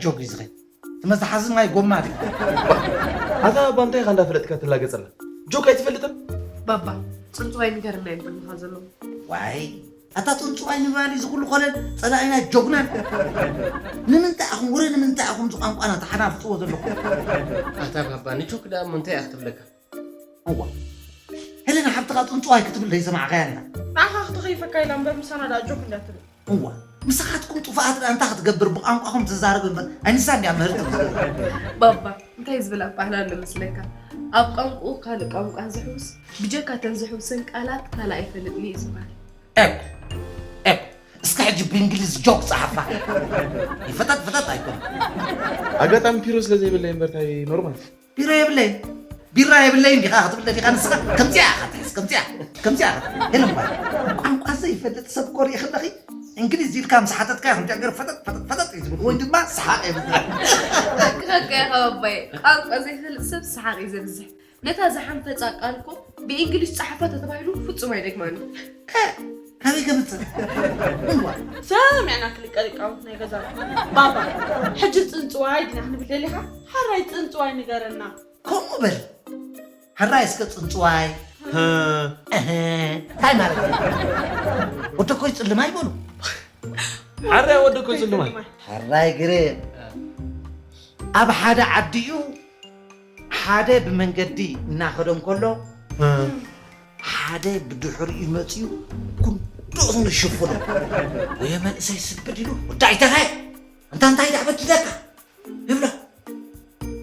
ጆግ እዩ ዝኸይድ። እቲ መትሓዚ ማይ ጎማ ድዩ? ኣታ ባባ እንታይ ኢኻ እንዳፈለጥካ ትላገጸላ? ጆክ ኣይትፈልጥን? ባባ፣ ጽንጽዋይ ንገርና ይብሉኻ ዘለዉ። ዋይ፣ ኣታ ጽንጽዋይ ንምባል እዩ ዝኹሉ ኮለል ጸላኢና ጆግናን። ንምንታይ ኣኹም ወረ ንምንታይ ኣኹም ዝቋንቋና ተሓናፍጽዎ ዘለኹም? ኣታ ባባ፣ ንጆክ ደኣ እሞ እንታይ እያ ክትብለካ? እዋ፣ ሄለና ሓብትኻ ጽንጽዋይ ክትብል ዘይሰማዕካያ ኔራ። ንዓኻ ክትኸይፈካ ኢላ እምበር ምሳና ደኣ ጆክ እንዳትብል። እዋ፣ ምሳኻትኩም ጥፉኣት ደኣ እንታይ ክትገብር ብቋንቋኹም ትዛረብ እምበር፣ ኣይ ንሳ እንድያ ምህርቲ ክትገብር። ባባ፣ እንታይ ዝብል ኣባህላ ኣሎ መስለካ? ኣብ ቋንቋኡ ካልእ ቋንቋ ዝሕውስ፣ ብጀካ እተን ዝሕውሰን ቃላት ካልእ ኣይፈልጥን እዩ ዝበሃል። ኤኮ፣ ኤኮ፣ እስከ ሕጂ ብእንግሊዝ ጆክ ጸሓፋ። ይፈጠጥ ፈጠጥ ኣይኮን። ኣጋጣሚ ፒሮ ስለ ዘይብለይ እምበር ታይ ኖርማል። ቢራ የብለይን፣ ቢራ የብለይን ዲኻ ክትብል ደሊኻ ንስኻ? ከምዚኣ ኢኻ ትሕዝ፣ ከምዚኣ፣ ከምዚኣ ኢኻ። ሄለን ባይ፣ ቋንቋ ዘይፈልጥ ሰብ እኮ ርኢኺ ኣለኺ? እንግሊዝ ኢልካ ምስ ሓተትካዮ ከምዚኣ ገይሩ ፈጠጥ፣ ፈጠጥ፣ ፈጠጥ እዩ ዝብል። ወይ ድማ ሰሓቕ የብዝሕ። ሓቅኻ እኮ ኢኻ ባባይ። ቋንቋ ዘይፈልጥ ሰብ ሰሓቕ እዩ ዘብዝሕ። ነታ ዝሓንፈጻ ቃል እኮ ብእንግሊዝ ጸሓፋ ተተባሂሉ ፍጹም ኣይደግማን እዩ። ከ-፣ ካበይ ከምጽእ? እዋ። ሰሚዕና ክልቀ ሊቃውንት ናይ ገዛ። ባባ፣ ሕጂ ጽንጽዋይ ዲና ክንብል ደሊኻ? ሓራይ ጽንጽዋይ ንገረና። ከምኡ በል። ሕራይ እስከ ጽንጽዋይ። ህ። እህ፣ እንታይ ማለት እዩ? ወደኮይ ጽልማይ በሉ። ሓራይ ወደኮይ ጽልማይ። ሕራይ ግርም። ኣብ ሓደ ዓዲ እዩ፣ ሓደ ብመንገዲ እናኸደ እንከሎ፣ ህ። ሓደ ብድሕሪኡ መጺኡ ኩንዶ ዝንሽፍሎ። ወየ መንእሰይ ስብድ ኢሉ፣ "ወዲ ኣይተኻየ፣ ኣንታ እንታይ ደኣ በዲለካ?" ይብሎ።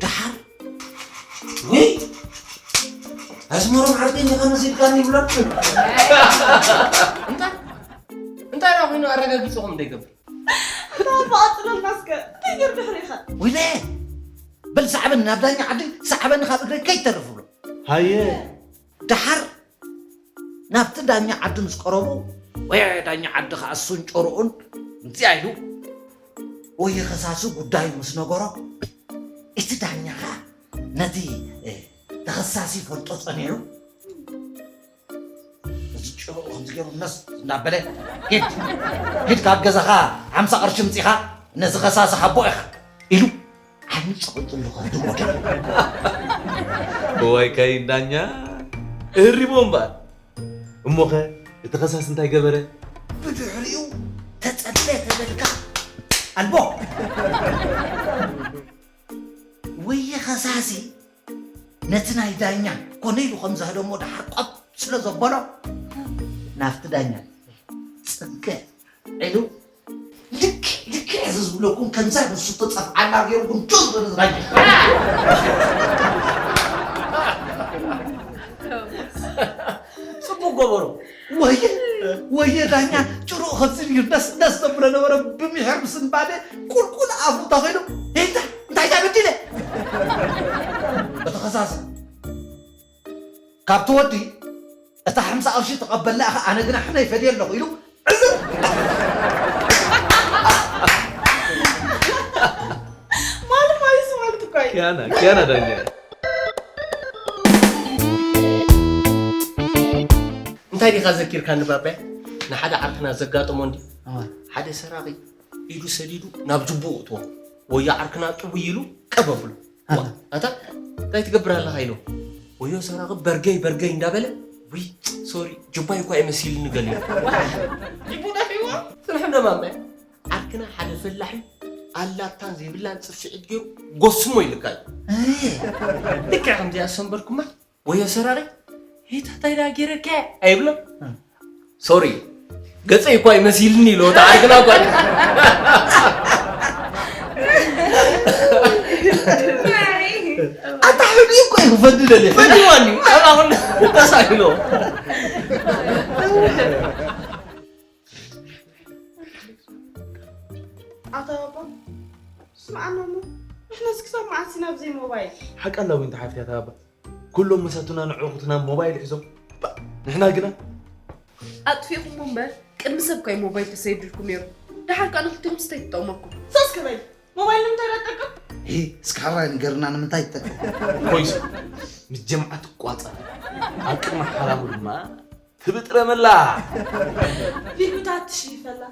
ደሓር፣ "ውይ፣ ኣስመሮም ዓርከይ እንዲኻ መሲልካኒ" ይብሎ። እንታይ? እንታይ ደኣ ኮይኑ ኣረጋጊጽኹም ደይገብር? ኣታ ባባ፣ ቀጽለልና እስከ። እንታይ ገይሩ ድሕሪኻ? ወይለ፣ በል ሰዕበኒ ናብ ዳኛ ዓዲ፣ ሰዕበኒ ካብ እግረይ ከይተርፍ ብሎ። ሃየ። ደሓር ናብቲ ዳኛ ዓዲ ምስ ቀረቡ፣ ወየ ዳኛ ዓዲ ኸዓ እሱን ጭርኡን እንታይ ኢሉ፣ ወየ ኸሳሲ ጉዳዩ ምስ ነገሮ፣ እቲ ዳኛ ኸዓ ነቲ፣ እ፣ ተኸሳሲ ይፈልጦ ጸኒሑ፣ እዚ ጭርኡ ከምዚ ገይሩ ነስ እናበለ፣ "ሂድ፣ ሂድ ካብ ገዛኻ ሓምሳ ቅርሺ ምጺኻ ነዚ ኸሳሲ ሃቦ ኢኻ" ኢሉ ዓይኑ ጸቒጡሉ ከድሞ ደለ። እዋይ ካይን ዳኛ፣ እህሪሞ እምበኣር። እሞኸ እቲ ኸሳሲ እንታይ ገበረ? ብድሕሪኡ ተጸበ ተበልካ ኣልቦ። ወየ ኸሳሲ ነቲ ናይ ዳኛ ኮነ ኢሉ ከም ዘህደሞ ደሓር ቆብ ስለ ዘበሎ፣ ናብቲ ዳኛ ጽግዕ ኢሉ፣ ልክዕ፣ ልክዕ እዚ ዝብለኩም ከምዛ ንሱ ተጸፍዓላ ገይሩ ግን ዶ ዝበለ ዝራኛ። ጽቡቕ ገበሮ። ወየ፣ ወየ ዳኛ፣ ጭሩቕ ከምዚ ኢሉ ደስ፣ ደስ ዘብሎ ነበረ፣ ብምሒር ምስንባደ ቁልቁል ኣፉ ተኺሉ፣ "እንታይ፣ እንታይ ተበዲለ?" እቲ ኸሳሲ ካብቲ ወዲ እታ ሓምሳ ቅርሺ ተቐበልና ኢኻ፣ ኣነ ግና ሕነ ይፈድየ ኣለኹ ኢሉ ዕዝር። ማለት ማለት ማለት እኮ እዩ። ኪያና፣ ኪያና ዳኛ። እንታይ ዲኻ ዘኪርካኒ ባባይ? ንሓደ ዓርክና ዘጋጠሞ እንዲ። ኣዋ። ሓደ ሰራቒ ኢዱ ሰዲዱ ናብ ጅቡኡ እትዎ። ወዮ ዓርክና ጥውይ ኢሉ ቀብ ኣብሎ። ኣታ። ኣታ፣ እንታይ ትገብር ኣለኻ ኢሉ። ወዮ ሰራቒ በርገይ በርገይ እንዳበለ፣ "ውይ፣ ሶሪ፣ ጅባይ እኳ ይመሲልኒ" ገሊሉ። ጅቡ ጠፊእዎ? ጽንሑ ደማመ። ዓርክና ሓደ ፈላሒ ኣላታን ዘይብላን ጽፍዒት ገይሩ ጎስሞ ኢልካ እዩ። እይ። ልክዕ ከምዚኣ ሰንበርኩማ። ወዮ ሰራቒ፣ "ሄታ እንታይ ደኣ ገይረካ?" ኣይብሎ። እም። ሶሪ፣ ገጸይ እኳ ይመሲልኒ ኢሎ፣ እታ ዓርክና እኳ። ኣታ ሕዱይ እኮ እዩ ክፈዲ ደልየ። ፈዲዋኒ፣ ኣላ ኹሉ ተሳኢሎ። ኣታ ባባ፣ ስምዓና እሞ፣ ንሕናስ ክሳብ መዓስ ኢና ብዘይ ሞባይል? ሓቂ ኣላ ዊንታ ሓፍቲ ኣታ ባባ። ኩሎም መሳቱና ንዕቑትና ሞባይል ሒዞም። ባ-፣ ንሕና ግና ኣጥፊእኹሞ እምበር፣ ቅድሚ ሰብ እኳ እዩ ሞባይል ተሰይዱልኩም ነይሩ። ደሓር ከኣ ንኽልቲኹም እንታይ ትጠቕመኩም? ሰስ ክበል። ሞባይል ንምንታይ ደኣ ትጠቅም? ሂ፣ እስኪ ሓራይ ንገርና ንምንታይ ትጠቅም? ኮይሱ፣ ምስ ጀምዓ ትቋጸር። ኣብ ቅድሚ ሓራሙ ድማ ትብጥረመላ። ፊልምታት ትሽይፈላ።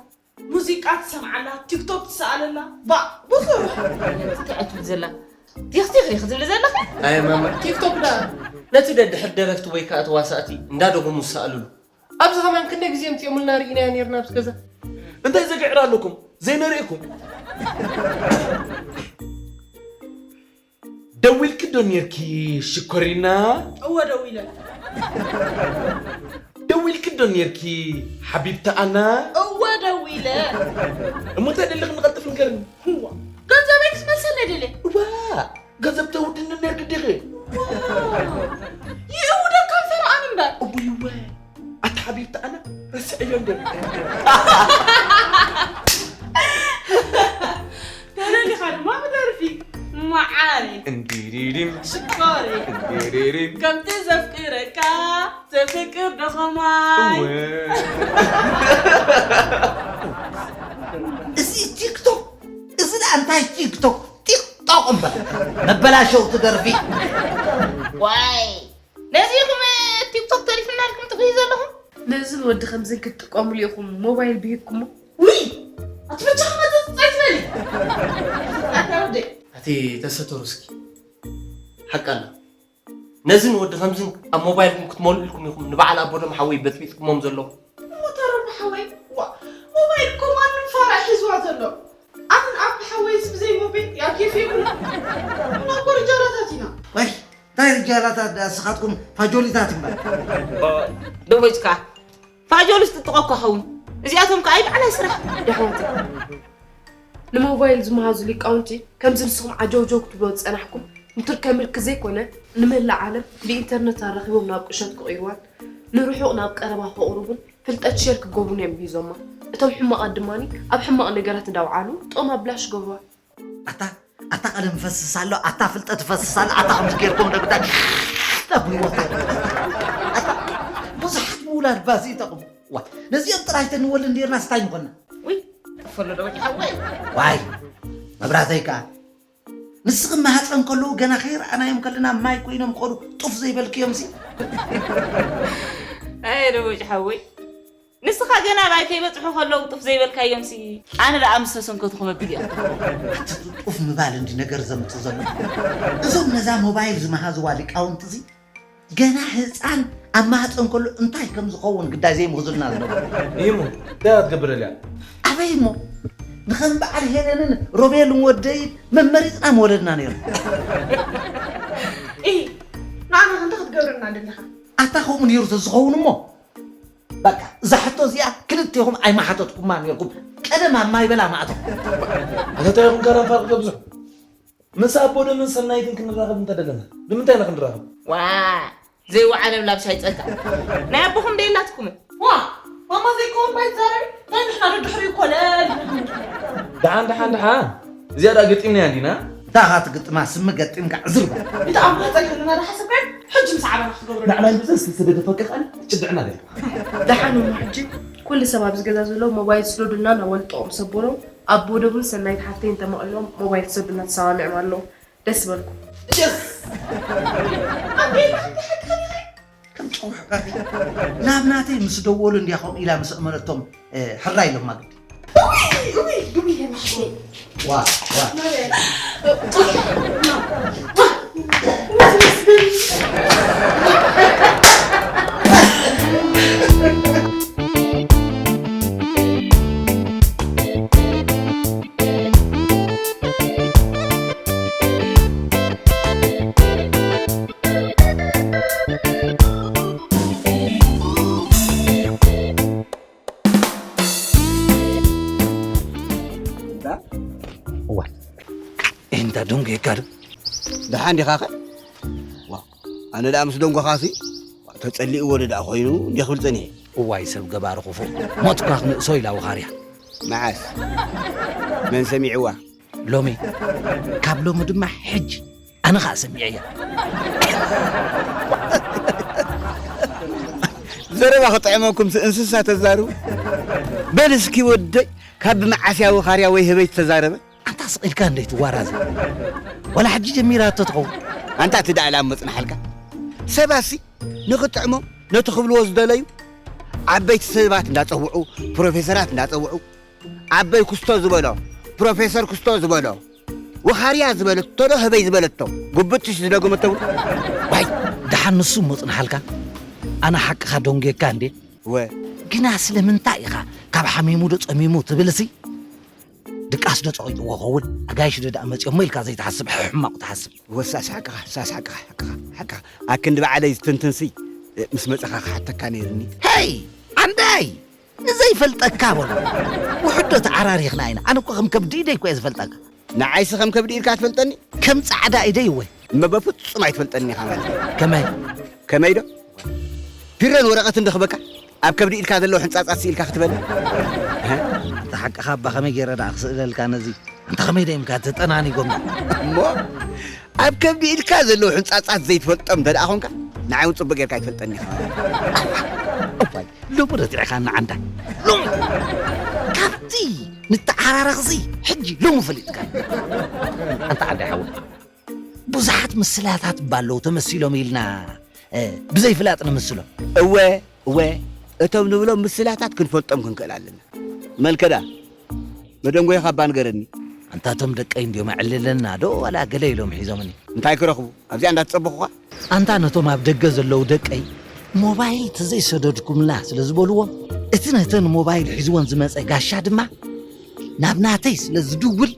ሙዚቃ ትሰምዓላ፣ ቲክቶክ ትሰኣለላ። ባ ብዙሕ እንታይ ትብል ዘላ? ቲኽቲኽ ኢኺ ትብሊ ዘለኺ? ኣይ ማማ፣ ቲክቶክ ዳ ነቲ ደድሕር ደረፍቲ ወይ ከዓ ተዋሳእቲ እንዳደጉሙ ዝሰኣልሉ። ኣብዚ ከማን ክንደይ ግዜ ምፅኦምልና ርኢናዮ ነይርና ኣብዚ ገዛ። እንታይ ዘግዕር ኣለኩም ዘይነርእኩም? ደዊልኪ ዶ ኔርኪ ሽኮሪና? እወ ደዊለ። ደዊልኪ ዶ ኔርኪ ሓቢብቲ ኣና? እወ ደዊለ። እሞ እንታይ ደለኺ ንቐልጥፍ ንገርኒ? እዋ ገንዘበይ ክትመልሰለይ ደልየ። እዋ ገንዘብ ተውድኒ ኔርኪ ዲኺ? ይእውደካ ፈርዖን እምበር። እውይ እወ ኣታ ሓቢብቲ ኣና ረስዐዮ እንደ ተደሊኻ ድማ ብደርፊ መዓረይ እንዲሪሪም ሽኮረይ እንዲሪሪም ከምቲ ዘፍቅረካ ዘፍቅር ደኸማይ እወ እዚ ቲክቶክ እዚ ደኣ እንታይ ቲክቶክ ቲክቶክ እምበር መበላሸው ትደርፊ ዋይ ነዚኹም ቲክቶክ ተሪፍና ኢልኩም ትኽዩ ዘለኹም ነዝን ወዲ ከምዝን ክትጥቀሙሉ ኢኹም ሞባይል ብሂግኩሞ ውይ ኣትፈቻ መዘፅፃይ ትበሊ ኣታ ወደይ ኣቲ ተሰተሩ እስኪ ሓቃና ነዝን ወዲ ከምዝን ኣብ ሞባይልኩም ክትመልኡ ኢልኩም ኢኹም ንበዓል ኣቦዶም ሓወይ በጥቢጥኩሞም ዘለኹም እሞ ተረቡ ሓወይ ዋ ሞባይል እኮ ማንም ፋራ ሒዝዋ ዘሎ ኣምን ኣብ ሓወይስ ብዘይ ሞባይል ያ ኬፍ የብሉ እና እኮ ርጃላታት ኢና ወይ እንታይ ርጃላታት ደኣ ንስኻትኩም ፋጆሊታት እምበር ደቦጭካ ፋጆልስ ጥጥቖ እኮ ኸውን እዚኣቶም ከኣ ይበዕላይ ስራሕ ደሕወት ንሞባይል ዝመሃዙ ሊቃውንቲ ከምዚ ንስኹም ዓጀውጀው ክትብሎ ዝጸናሕኩም ንትርከ ምልኪ ዘይኮነ ንመላእ ዓለም ብኢንተርነት ኣራኺቦም ናብ ቁሸት ክቕይርዋን ንርሑቕ ናብ ቀረባ ከቕርቡን ፍልጠት ሸር ክገብሩን እዮም ምሂዞማ። እቶም ሕማቓት ድማ ኣብ ሕማቕ ነገራት እንዳውዓሉ ጥቕሚ ኣብ ብላሽ ይገብሩዋ። ኣታ ኣታ ቀለም ይፈስስ ኣሎ ኣታ ፍልጠት ይፈስስ ኣሎ ኣታ ከምዚ ጌርኩም ዶ ግዳ ጠብይዎ ኣታ ብዙሓት ምውላድ ባዚ ይጠቕሙ ዋ ነዚኦም ጥራይ ተንወልድ እንዲርና ስታይ ምኾና ውይ ፈሎ ዶ ወዲ ሓወይ ዋይ መብራተይ ከኣ ንስኺ ማህፀን ከለዉ ገና ከይረኣናዮም ከለና ማይ ኮይኖም ከዱ ጡፍ ዘይበልክዮም ሲ ኣየ ዶ ወዲ ሓወይ ንስኻ ገና ኣባይ ከይበጽሑ ከለዉ ጡፍ ዘይበልካዮምሲ ኣነ ደኣ ምስ ተሰንከትኹ መቢል እየ ክተኽቦ። ኣቲ ጡፍ ምባል እንዲ ነገር ዘምጽእ ዘሎ። እዞም ነዛ ሞባይል ዝመሃዝዋ ሊቃውንትዚ ገና ህጻን ኣብ ማህጸን ከሎ እንታይ ከም ዝኸውን ግዳይ ዘይምህዙልና ዝነበሩ። እሞ እንታይ ክትገብረልያ? ኣበይ እሞ ንኸም በዓል ሄለንን ሮቤልን ወደይ መመሪጽና ምወለድና ነይሩ። ኢ ንዓና ከ እንታይ ክትገብረልና ደሊኻ? ኣታ ከምኡ ነይሩ ተዝኸውን እሞ በቃ እዛ ሕቶ እዚኣ ክልቴኹም ኣይመሓተትኩማ ነርኩም ቀደም ኣብ ማይ በላ ማእቶ ኣተታ ይኹም ካራፋር ክገብዙ ምስ ኣቦ ደምን ሰናይትን ክንራኸብ እንተደለና ብምንታይ ኢና ክንራኸብ ዋ ዘይወዓለ ብላብ ሻይ ፀጋ ናይ ኣቦኹም ደየላትኩምን ዋ ማማ ዘይከውን ባይ ትዛረቢ ናይ ንሕና ደድሕሪኡ ኮለል ደሓን ደሓን ደሓን እዚኣ ደኣ ገጢምናያ እንዲና እንታይ ኻት ግጥማ ስሚ ገጢምካ ዕዝር በል። እቲ ኣብ ማህፀን ከለና ዝሓሰብካዮ ሕጂ ምስ ዓበና ክትገብሮ ንዓና እዩ ብዘይ ስልሲ ደገፈካ ቃል ትጭድዕና ደልካ። ደሓን እሞ ሕጂ ኩሉ ሰብ ኣብዚ ገዛ ዘሎ ሞባይል ስደዱልና እናበሉ ጥቕኦም ሰበሮም ኣብ ቦደቡን ሰናይት ሓፍተይ እንተመቒሎም ሞባይል ክሰዱልና ተሰማሚዖም ኣለዉ። ደስ በልኩም። ከም ጨውሕካ ናብ ናተይ ምስ ደወሉ እንድያ ከምኡ ኢላ ምስ እመነቶም ሕራይ ኢሎማ ግዲ ዋ ዋ እዋ እንታ ደንጎየካ ዶ ደሓን ዲኻኸ ኣነ ደኣ ምስ ደንጎኻሲ ተጸሊእዎ ዶ ደኣ ኮይኑ እንዲ ክብል ጸኒሐ እዋይ ሰብ ገባሪ ክፉእ ሞትኳ ክንእሶ ኢላ ወኻርያ መዓስ መን ሰሚዕዋ ሎሚ ካብ ሎሚ ድማ ሕጂ ኣነ ኸዓ ሰሚዐያ ዘረባ ክጥዕመኩም እንስሳ ተዛርቡ በል እስኪ ወደይ ካብ ብመዓስያ ወኻርያ ወይ ህበይ ተዛረበ ኣንታ ስቕ ኢልካ እንዶ ይትዋራዘ ዋላ ሕጂ ጀሚራቶ ትኸውን ኣንታ እቲ ደኣ ላም መጽናሓልካ ሰባሲ ንኽጥዕሞም ነቲ ክብልዎ ዝደለዩ ዓበይቲ ሰባት እንዳጸውዑ ፕሮፌሰራት እንዳጸውዑ ኣበይ ክስቶ ዝበሎ፣ ፕሮፌሰር ክስቶ ዝበሎ፣ ወኻርያ ዝበለቶ ዶ ህበይ ዝበለቶ፣ ጉብጥሽ ዝደገመቶ። ዋይ፣ ደሓን ንሱ እሞ ጽንሓልካ። ኣነ ሓቅኻ ደንጉየካ እንዴ? ወ ግና ስለምንታይ ኢኻ ካብ ሓሚሙ ዶ ጸሚሙ ትብልሲ? ድቃስ ዶ ጸቒጥዎ ኸውን? ኣጋይሽ ዶ ደኣ መጺኦሞ ኢልካ ዘይትሓስብ ሕማቕ ትሓስብ። ወሳስ ሓቅኻ፣ ሳስ ሓቅኻ፣ ሓቅኻ፣ ሓቅኻ። ኣክንዲ ባዕለይ ዝትንትንሲ፣ ምስ መጸኻ ክሓተካ ነይርኒ። ሄይ! ዓንዳይ! ንዘይፈልጠካ በሎ። ውሑድ ዶ ተዓራሪኽና ኢና? ኣነ እኮ ከም ከብዲ ኢደይ እኮ እየ ዝፈልጠካ። ንዓይሲ ከም ከብዲ ኢድካ ትፈልጠኒ? ከም ጻዕዳ ኢደይ እወ። እመ በፍጹም ኣይትፈልጠኒ ኢኻ ማለት እዩ። ከመይ? ከመይ ዶ? ቢሮን ወረቐትን ዶ ክበካ? ኣብ ከብዲ ኢድካ ዘለዉ ሕንጻጻት ስኢልካ ክትበኒ? ኣንታ ሓቅኻ እባ ከመይ ገይረ ደኣ ክስእለልካ ነዚ? ኣንታ ከመይ ዶ ኢምካ ተጠናኒጎም? እሞ ኣብ ከብዲ ኢድካ ዘለዉ ሕንጻጻት ዘይትፈልጦም እንተ ደኣ ኾንካ፣ ንዓይ እውን ጽቡቕ ጌርካ ኣይትፈልጠኒ ኢኻ። እዋይ፣ ሎሚ ረቲዕኻኒ ዓንዳይ። ሎሚ ካብቲ ንተዓራረኽሲ ሕጂ ሎሚ ፈሊጥካ። ኣንታ ዓንዳይ ሓወይ፣ ብዙሓት ምስላታት እባ ኣለዉ ተመሲሎም ኢልና፣ እ፣ ብዘይፍላጥ ንምስሎም። እወ፣ እወ፣ እቶም ንብሎም ምስላታት ክንፈልጦም ክንክእል ኣለና። መልከዳ፣ መደንጎይኻ እባ ንገረኒ። ኣንታ እቶም ደቀይ እንድዮም ኣዕልለና ዶ ዋላ ገለ ኢሎም ሒዞምኒ? እንታይ ክረኽቡ? ኣብዚኣ እንዳተጸበኹኻ? ኣንታ ነቶም ኣብ ደገ ዘለዉ ደቀይ ሞባይል ተዘይሰደድኩምልና ስለ ዝበልዎም፣ እቲ ነተን ሞባይል ሒዝወን ዝመጸ ጋሻ ድማ ናብ ናተይ ስለ ዝድውል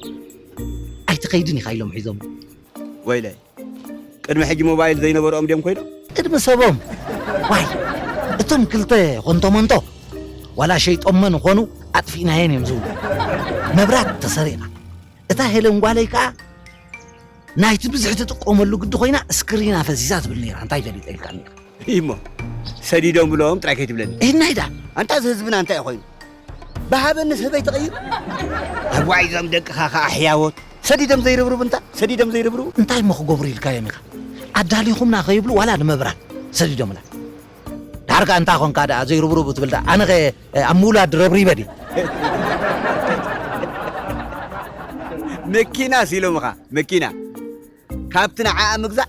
ኣይትኸይድን ኢኻ ኢሎም ሒዞም። ወይለይ፣ ቅድሚ ሕጂ ሞባይል ዘይነበርኦም ድዮም ኮይኖም? ቅድሚ ሰቦም። ዋይ፣ እቶም ክልተ ኾንቶመንቶ ዋላ ሸይጦመን ኾኑ ኣጥፊእናየን እዮም ዝብሉ። መብራት ተሰሪቓ። እታ ሄለን ጓለይ ከኣ ናይቲ ብዝሒ ትጥቀመሉ ግዲ ኮይና ስክሪና ፈሲሳ ትብል ነይራ። እንታይ ፈሊጠ ኢልካኒ ኢኻ። እሞ ሰዲዶም ብሎም ጥራይ ከይትብለኒ። እህናይ ዳ። ኣንታ እዚ ህዝብና እንታይ ኮይኑ? ብሃበኒ ሰበይ ተቐይሩ። ኣብ ዋዒዞም ደቅኻ ኸዓ ሕያዎት። ሰዲዶም ዘይርብርቡ እንታ፣ ሰዲዶም ዘይርብርቡ። እንታይ እሞ ክገብሩ ኢልካዮም ኢኻ? ኣዳሊኹምና ከይብሉ ዋላ ንመብራት ሰዲዶምና። ዳርጋ እንታይ ኾንካ ደኣ ዘይርብርቡ ትብል ደኣ? ኣነ ኸ ኣብ ምውላድ ረብሪበ ድየ? መኪና ሲሎምኻ፣ መኪና። ካብቲ ንዓኣ ምግዛእ፣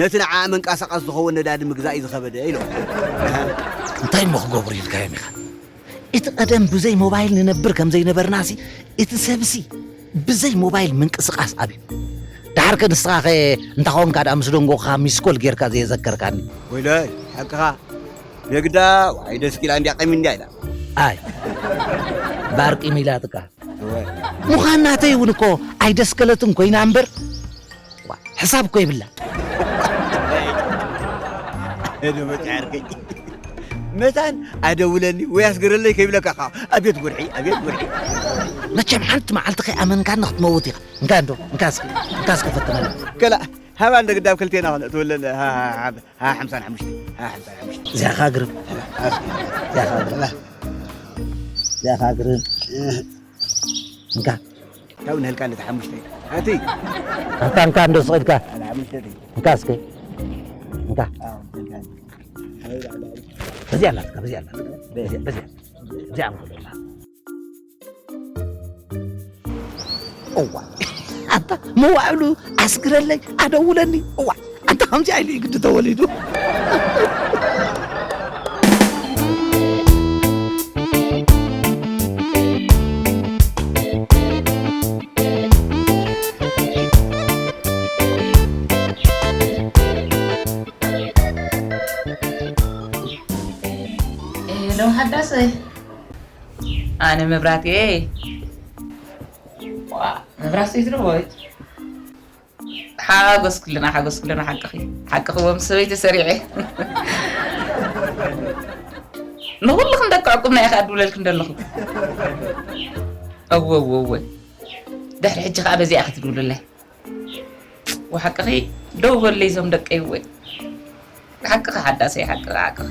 ነቲ ንዓኣ መንቀሳቐሲ ዝኸውን ነዳዲ ምግዛእ እዩ ዝኸበደ ኢሎም። እንታይ እሞ ክገብሩ ኢልካዮም ኢኻ? እቲ ቀደም ብዘይ ሞባይል ንነብር ከም ዘይነበርናሲ፣ እቲ ሰብሲ ብዘይ ሞባይል ምንቅስቓስ ኣብዩ። ደሓርከ ንስኻኸ እንታኾንካ ደኣ ምስ ደንጎኻ ሚስኮል ጌርካ ዘየዘከርካኒ? ወይለይ፣ ሓቅኻ። ነግዳ ዋይ ደስ ኪላ እንድያ ቀሚ እንድያ ኢላ። ኣይ፣ ባርቂ ሚላትካ። እወ። ምዃን ናተይ እውን እኮ ኣይደስከለትን ኮይና እምበር፣ ዋ፣ ሕሳብ እኮ ይብላ። እዶ መጽዓርከይ። መታን ኣደውለኒ ወይ ኣስገረለይ ከይብለካ ኸዓ፣ ኣቤት ጉርሒ፣ ኣቤት ጉርሒ። መቸም ሓንቲ መዓልቲ ከይኣመንካኒ ክትመውት ኢኻ። እንካ እንዶ፣ እንካ እስኪ፣ እንካ እስኪ ፈትነና። ከላ፣ ሃባ እንደ ግዳብ ክልቴና ኾነ፣ ትውለለ፣ ሃ፣ ሃ፣ ሃ፣ ሃ፣ ሓምሳን ሓሙሽተ፣ ሃ፣ ሓምሳን ሓሙሽተ። እዚኣ ኸዓ ግርም። እዚኣ ኸዓ ግርም። እዚኣ ኸዓ ግርም። እንካ። ያው ንህልካ እንደ ሓሙሽተ። ኣቲ። ኣታ እንካ እንዶ ስቕ ኢልካ። ኣነ ሓሙሽተ። እንካ እስኪ። እንካ። ኣዎ፣ እንካ። በዚኣ ኣላትካ፣ በዚኣ ኣላትካ። በዚኣ፣ በዚኣ። እዚኣ እንኮ ደላ። እዋ። ኣታ መዋዕሉ ኣስግረለይ፣ ኣደውለኒ። እዋ። ኣታ ከምዚ ኢሉ እዩ ግዲ ተወሊዱ። ሄሎ ሓዳሰይ፣ ኣነ መብራቴ። ዋ፣ መብራቴ ትድወይ? ሓጎስ ኩልና፣ ሓጎስ ኩልና ሓቅኺ። ሓቅኺ፣ ወም ሰበይቲ ሰሪዐ። ንኹልኽን ደቂ ዕቁብና ኢኻ እድውለልክን ዘለኹ። እወ፣ እወ፣ እወ። ድሕሪ ሕጂ ኸዓ በዚኣ ኢኺ ትድውልለይ። ወሓቅኺ፣ ደው በለይ ዞም ደቀይ እወ። ሓቅኺ ሓዳሰይ፣ ሓቅኺ፣ ሓቅኺ።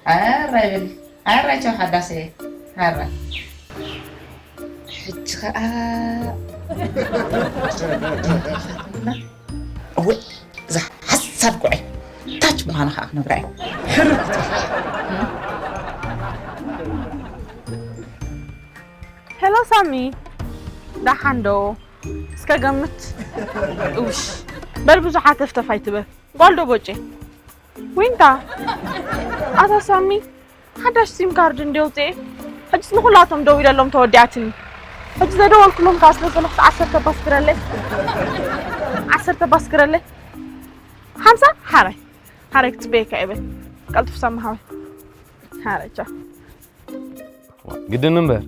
ሓራይ በሊ፣ ሓራይ ቻው ሓዳሰይ፣ ሓራይ። ሕጂ ኸዓ እወ፣ እዛ ሓሳድ ጉዐ ታች ምዃና ኸዓ ክነግራ እየ። ሕርር ክትብል። ሄሎ ሳሚ፣ ደሓን ዶ? እስከ ገምት። እውሽ፣ በል ብዙሕ ሃተፍተፍ ኣይትበል። ጓል ዶ ቦጬ? ዊንታ፣ ኣታ ሳሚ፣ ሓዳሽ ሲም ካርድ እንዲ ኣውፅኤ፣ ሕጅስ ንኹላቶም ደዊለሎም ተወዲኣትኒ። ሕጂ ዘደወልኩሎም ከዓ ስለ ዘለኹ ዓሰርተ ባስክረለይ። ዓሰርተ ባስክረለይ። ሓምሳ ሓራይ። ሓራይ ክጽበየካ ይብል። ቀልጥፍ ሳሚ ሓወይ። ሓራይ ቻው። ግድን እምበር።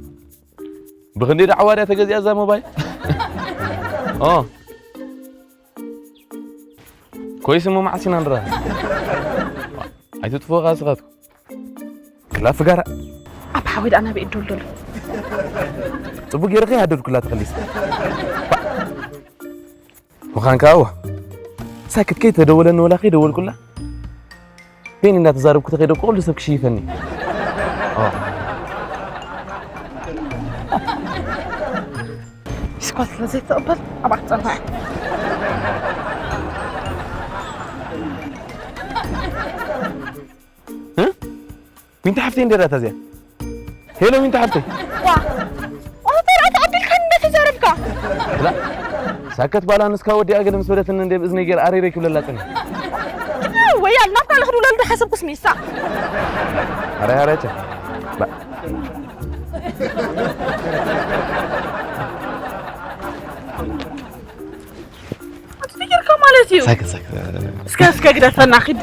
ብኽንደይ ደዓዋ ድያ ተገዚኣ እዛ ሞባይል? ኦ። ኮይስ እሞ መዓስ ኢና ንራኸብ? ኣይትጥፍኡ ኸዓ ስኻትኩም። ክላ ፍጋራ። ኣብ ሓወይ ደኣ ናበይ እድውልደሉ? ጽቡቅ ገይረ ከይሃደድኩላ ተኸሊሰ። ምዃን ከኣ እዋ። ሳክት ከይተደወለኒ ወላ ከይደወልኩላ። በይኒ እንዳተዛረብኩ ተኸይደ እኮ ኩሉ ሰብ ክሽይፈኒ። ኦ። ስኳት ስለ ዘይትቕበል ኣብኣ ክትጸንሖ እያ። እ? ዊንቲ ሓፍተይ እንዴ ዳታ እዚኣ? ሄሎ ዊንቲ ሓፍተይ። ዋ፣ ኦተር ኣታ ኣቢልካ እንዳተዛረብካ። ብላ፣ ሳከት ባላ ንስካ ወዲኣ ገለ ምስ በለትኒ እንዴ ብእዝነይ ገይር ኣሬረይ ክብለላ ጸኒሐ። ወያል ናብካ ልኽድ ውለሉ ሓሰብኩስ ሚሳ። ኣረ ኣረ ቸ። ባ- ኣትፍቅርካ ማለት እዩ። ሳክ ሳክ። እስከ እስከ ግደፈና ኪድ።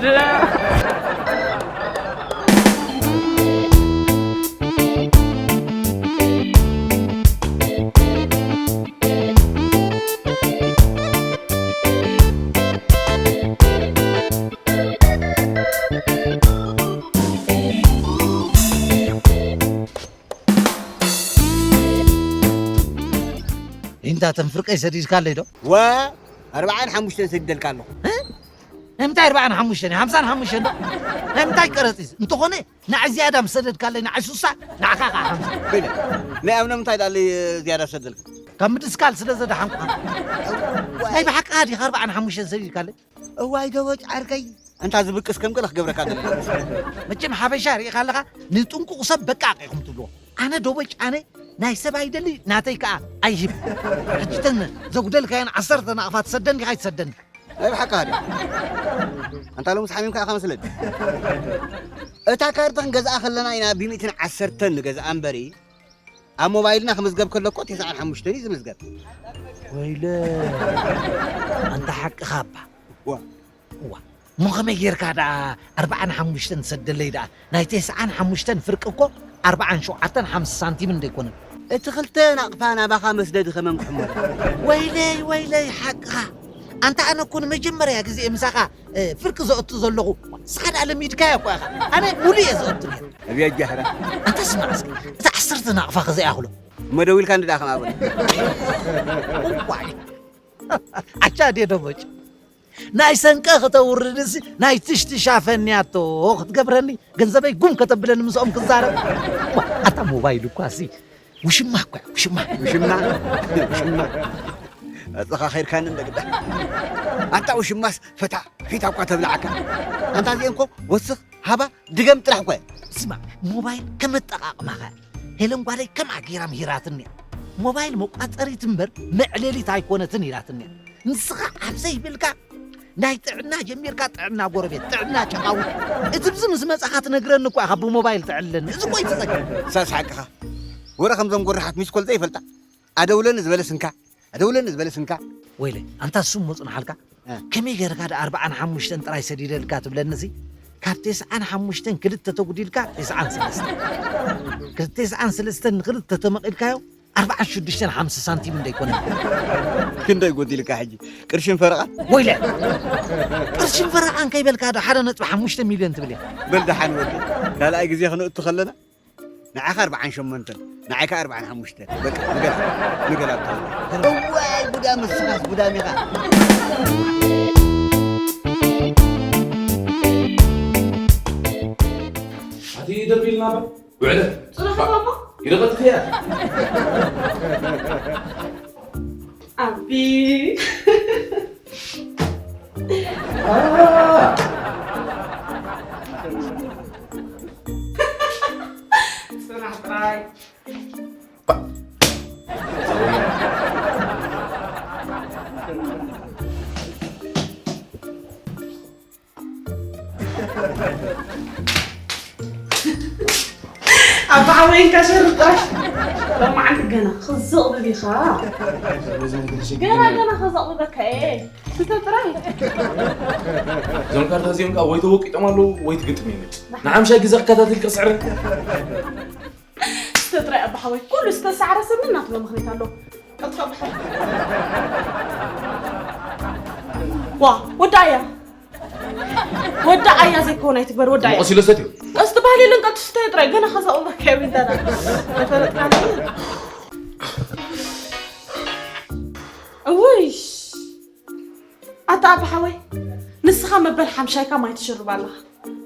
ኢንታ ተን ፍርቀይ ሰዲድካለይ ዶ? ወ ኣርባዓን ሓሙሽተን ሰዲደልካ ኣለኹ። እ? ናይ ምንታይ ኣርባዓን ሓሙሽተን? ሓምሳን ሓሙሽተን ዶ? ናይ ምንታይ ቀረጺስ? እንተኾነ ንዓይ ዝያዳ ምስ ሰደድካለይ ንዓይ ሱሳ፣ ንዓኻ ኸዓ ሓምሳ። ኮይነ፣ ናይ ኣብ ንምንታይ ደኣ ዝያዳ ሰደልካ? ካብ ምድስካል ስለ ዘድሓንኩኻ። እዋይ። ናይ ብሓቂ ዲኻ ኣርባዓን ሓሙሽተን ሰዲድካለይ? እዋይ ደቦጭ ዓርከይ፣ ኣንታ ዝብቅስ ከም ገለ ክገብረካ ደሊ። መቸም ሓበሻ ርኢኻ ኣለኻ፣ ንጥንቁቕ ሰብ በቃ ኢኹም ትብልዎ። ኣነ ደቦጭ ኣነ ናይ ሰብ ኣይደሊ፣ ናተይ ከኣ ኣይህብ። ሕጂ ተን ዘጉደልካየን ዓሰርተ ናቕፋ ትሰደኒ ዲኻ ኣይትሰደኒ? ናይ ብሓቂ ሃደ። ኣንታ ሎምስ ሓሚምካ ኢኻ መስለኒ። እታ ካርድ ክንገዝኣ ከለና ኢና ብሚእትን ዓሰርተን ንገዝኣ እምበሪ፣ ኣብ ሞባይልና ክምዝገብ ከሎ እኮ ተስዓን ሓሙሽተን እዩ ዝምዝገብ። ወይለ፣ ኣንታ ሓቅኻ እባ። ዋ። እዋ፣ እሞ ከመይ ጌርካ ደኣ ኣርብዓን ሓሙሽተን ትሰደለይ ደኣ? ናይ ተስዓን ሓሙሽተን ፍርቂ እኮ ኣርብዓን ሸውዓተን ሓምሳ ሳንቲምን ደይኮነን። እቲ ክልተ ናቕፋ ናባኻ መስደዲ ከመን ክሕመሉ? ወይለይ፣ ወይለይ፣ ሓቅኻ። ኣንታ ኣነ እኮ ንመጀመርያ ግዜ ምሳኻ፣ እ፣ ፍርቂ ዘእቱ ዘለኹ። ንስኻ ደኣ ለሚድካዮ እኮ ኢኻ። ኣነ ሙሉእ እየ ዘእቱ ነይረ። ኣብያ ጃህራ። ኣንታ ስማዕ እስኪ፣ እቲ ዓሰርተ ናቕፋ ከ ዘይኣኽሎ? እሞ ደዊልካ እንድኣ ከም ኣበል። እዋይ። ኣቻ ድየ ደቦጭ? ናይ ሰንቀ ከተውርድሲ ናይ ትሽትሻ ፈንያቶ ክትገብረኒ፣ ገንዘበይ ጉም ከተብለኒ ምስኦም ክዛረብ። ዋ፣ ኣታ ሞባይል እኳ ሲ ውሽማ እኳ እያ፣ ውሽማ። ውሽማ? ውሽማ? ኣጽኻ ኸይድካኒ እንደ ግዳ። ኣንታ ውሽማስ ፈታ ፊታ እኳ ተብልዓካ። ኣንታ እዚኤን እኮ ወስኽ ሃባ ድገም ጥራሕ እኮ እየን። ስማ፣ ሞባይል ከም ኣጠቓቕማኻ እያ። ሄለን ጓለይ ከምኣ ገይራ ምሂራትኒ እያ። ሞባይል መቋጸሪት እምበር መዕለሊት ኣይኮነትን ኢላትኒ እያ። ንስኻ ኣብ ዘይብልካ ናይ ጥዕና ጀሚርካ ጥዕና ጎረቤት፣ ጥዕና ጨቓዊት። እቲ ብዚ ምስ መጻኻ ትነግረኒ እኮ ኢኻ ብሞባይል ተዕልለኒ። እዚ እኮ እዩ እቲ ጸገም። ሳስ ሓቅኻ። ወረ ከምዞም ጎራሓት ሚስኮል ዘይፈልጣ። ኣደውለኒ ዝበለ ስንካ፣ ኣደውለኒ ዝበለ ስንካ። ወይለ፣ ኣንታ እሱ እሞ ጽንሓልካ። እ። ከመይ ጌርካ ደኣ ኣርብዓን ሓሙሽተን ጥራይ ሰዲደልካ ትብለኒ እዚ? ካብ ተስዓን ሓሙሽተን ክልተ ተጉዲልካ ተስዓን ሰለስተን። ካብ ተስዓን ሰለስተን ንክልተ ተመቒልካዮ ኣርብዓን ሽዱሽተን ሓምሳ ሳንቲም እንደይኮነ። ክንደይ ጎዲልካ ሕጂ? ቅርሽን ፈረቓን? ወይለ! ቅርሽን ፈረቓን ከይበልካ ዶ ሓደ ነጥቢ ሓሙሽተ ሚልዮን ትብል እያ? በል ደሓን ወዲ፣ ካልኣይ ግዜ ክንእቱ ከለና ንዓኻ ኣርብዓን ሸሞንተን፣ ንዓይካ ኣርብዓን ሓሙሽተን። በቃ፣ ንገላ፣ ንገላ ብትኽክል። እዋይ፣ ጉዳም እስኻስ ጉዳም ኢኻ። ኣቲ ደቢልና በል፣ ውዕለት። ጽናሕ ባባ። ይደቐጥኽያ። ኣቢ። ጽናሕ ጥራይ። ኣባዓወይን ከሸር ጥራሕ ሎማዓንቲ ገና ክዘቕብብ ኢኻ። ገና ገና ክዘቕብበካ እየ። ስተ ጥራይ። እዞም ካርታ እዚኦም ከዓ ወይ ተወቂጦም ኣለዉ ወይ ትግጥም እዮም። ንሓምሻይ ግዜ ክከታተል ክስዕረ። ስተ ጥራይ ኣባሓወይ፣ ኩሉ ዝተሳዕረ ሰብ ናትሎ ምኽንያት ኣለዎ። ቀልጥፋ ኣባሓወይ። ዋ፣ ወዳእያ። ወዳእያ ዘይኮነ ኣይትግበር፣ ወዳእያ። መቐስ ኢሎ ሰትዩ። ቀስ ትበሃል የለን፣ ቀልጥፍ ስተ ጥራይ፣ ገና ከዛ ኦባካ ቢንታና። ተፈለጥካ። እውይ። ኣታ ኣባሓወይ፣ ንስኻ መበል ሓምሻይካ ማይ ትሽርብ ኣለኻ።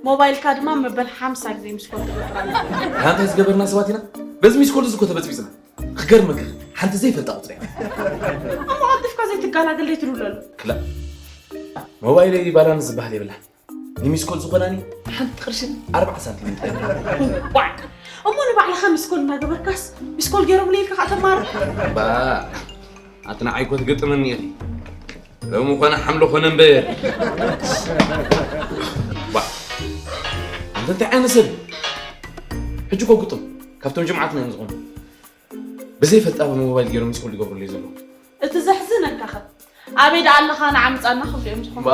ሞባይልካ ድማ መበል ሓምሳ ግዜ ሚስኮል ትገብር ኣለኻ። ሓንቲ ዝገበርና ሰባት ኢና። በዚ ሚስኮል እዚ እኮ ተበጽቢጽና። ክገርመካ፣ ሓንቲ ዘይፈልጣ ቁጽሪ እያ። እሞ ቀልጢፍካ ዘይትገላገል ደይ ትድውለሉ? ክላ። ሞባይለይ ባላንስ ዝበሃል የብላ። ንሚስኮል ዝኾናኒ ሓንቲ ቅርሽን ኣርባዓ ሳንቲም ጥራይ። ዋዕ! እሞ ንባዕልኻ ሚስኮል እናገበርካስ፣ ሚስኮል ገይሮምለይ ኢልካ ኸዓ ተማርር? ባ፣ ኣቲ ንዓይ እኮ ትገጥመኒ ኢኺ። ሎሚ ኾነ ሓምለ ኾነ እምበር። ባ፣ ኣንተ እንታይ ዓይነት ሰብ? ሕጂ እኮ ግጥም፣ ካብቶም ጅምዓትና እዮም ዝኾኑ። ብዘይፈልጣ ብሞባይል ገይሮም ሚስኮል ይገብሩለይ ዘለዉ። እቲ ዘሕዝነካ ኸ ኣበይ ደኣ ኣለኻ ንዓ ምጻና ክብሉ እዮም ዝኾኑ። ባ፣